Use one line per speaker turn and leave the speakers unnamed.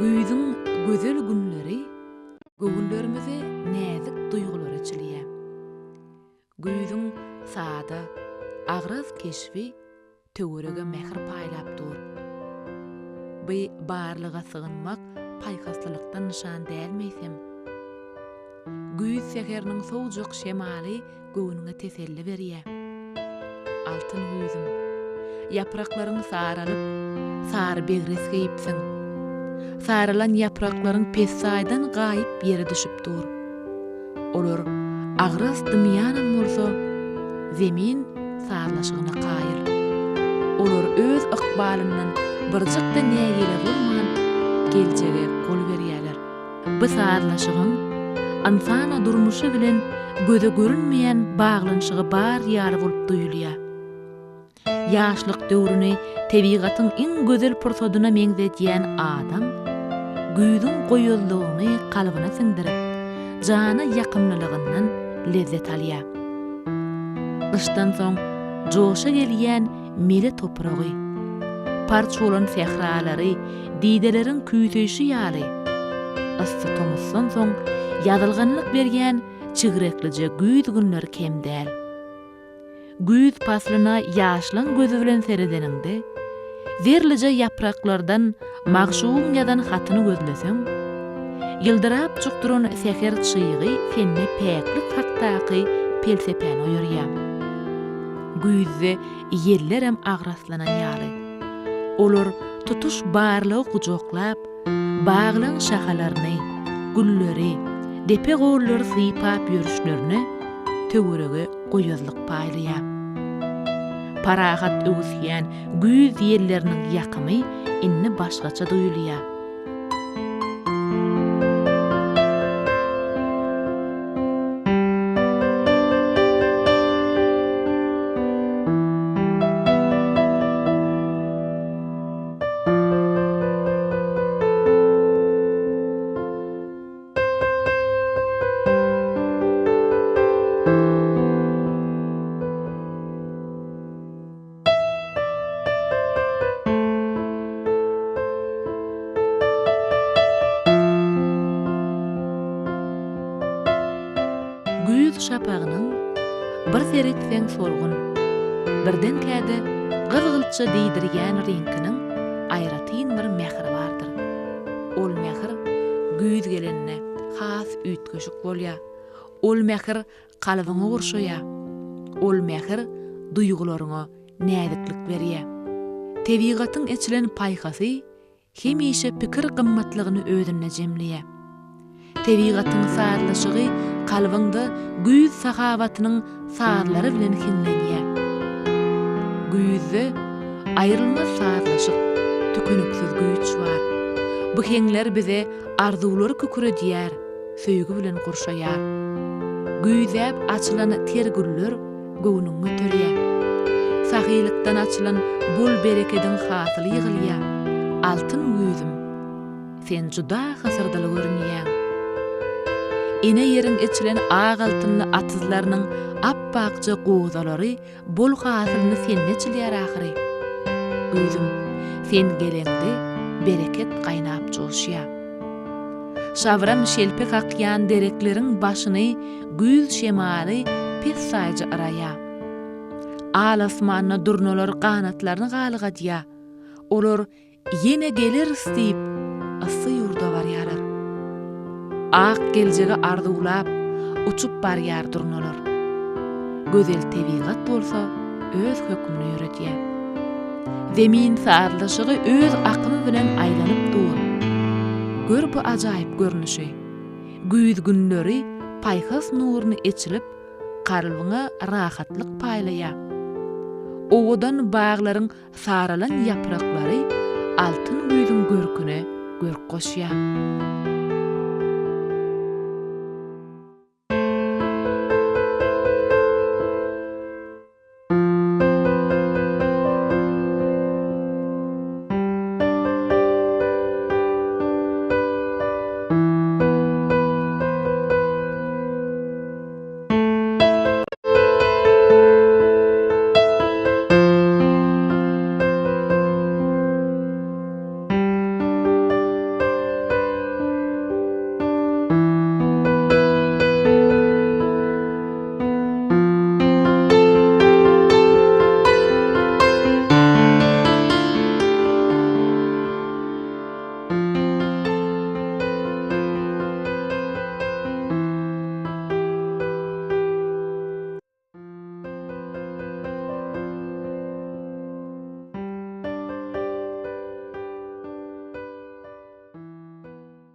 Güýzüň gözel günleri göwünlerimize näzik duýgular eçilýär. Güýzüň sada, agras keşbi töwerege mähir paýlap dur. By barlyga sygynmak paýhaslylykdan nyşan dälmi eýsem? Güýz säheriniň sowujak şemaly göwnüňe teselli berýär. Altyn güýzüm, ýapraklaryň saralyp, sary begres geýipsiň. Saralan ýapraklaryň pessaýdan gaýyp ýere düşüp dur. Olar agras dymýanam bolsa, Zemin sazlaşygyna kaýyl. Olar öz ykbalyndan birjik-de nägile bolman, geljege gol berýärler. Bu sazlaşygyň ynsan durmuşy bilen göze görünmeýän baglanyşygy bar ýaly bolup duýulýar. Ýaşlyk döwrüni tebigatyň iň gözel pursadyna meňzedýän adam güýzüň goýalygyny kalbyna siňdirip, jana ýakymlylygyndan lezzet alýar. Gyşdan soň joşa gelýän mele topragy, parç bolan sähralary dideleriň küýseýşi ýaly, yssy tomusdan soň ýazylganlyk berýän çigreklije güýz günleri kem däl. Güýz paslyna ýaşlaň gözi bilen seredeniňde, zerlije ýapraklardan magşugyň ýazan hatyny gözleseň, ýyldyrapjyk duran säher çygy sende päklik hakdaky pelsepäni oýarýar. Güýzde ýellerem agraslanan ýaly. Olar tutuş barlygy gujaklap, baglaň şahalaryny, gülleri, depe-gollary sypap ýörüşlerine töwerege goýazlyk paýlaýar. Parahat öwüsýän güýz ýelleriniň ýakymy indi başgaça duýulýar. Güýz şapagynyň bir seretseň solgun, birdenkä-de gyzgyltja diýdirýän reňkiniň aýratyn bir mähri bardyr. Ol mähir güýz gelende has üýtgeşik bolýar. Ol mähir kalbyňy gurşaýar. Ol mähir duýgularyňa näziklik berýär. Tebigatyň eçilen paýhasy hemişe pikir gymmatlygyny özünde jemleýär. Tebigatyň sazlaşygy kalbyňda güýz sahawatynyň sazlary bilen hiňlenýär. Güýzde aýrylmaz sazlaşyk, tükeniksiz güýç bar. Bu heňler bize arzuwlary kükredýär, söýgi bilen gurşaýar. Güýzäp açylan ter güller göwnüňi göterýär. Sahylykdan açylan bol berekediň hasyly ýygylýar. Altyn güýzüm! Sen juda hysyrdyly görünýäň. Ene ýeriň eçilen ak altynly atyzlarynyň ap-akja gozalary bol hasylyny sende eçilýär ahyry. Güýzüm, sen geleňde bereket gaýnap joşýar. Şabram şelpe kakýan derekleriň başyny güýz şemaly pessaýja yraýar. Al asmanda durnalar ganatlaryny galgadýar. Olar Ýene geleris diýip, yssy ýurda barýarlar. Ak geljegi arzuwlap, uçup barýar durnalar. Gözel tebigat bolsa öz hökmüni ýöredýär. Zemin sazlaşygy öz akymy bilen aýlanyp dur. Gör bu ajaýyp görnüşi! Güýz günleri paýhas nuruny eçilip, kalbyňa rahatlyk paýlaýar. Owadan baglaryň Saralan ýapraklary altyn güýzüň görküne görk goşýar.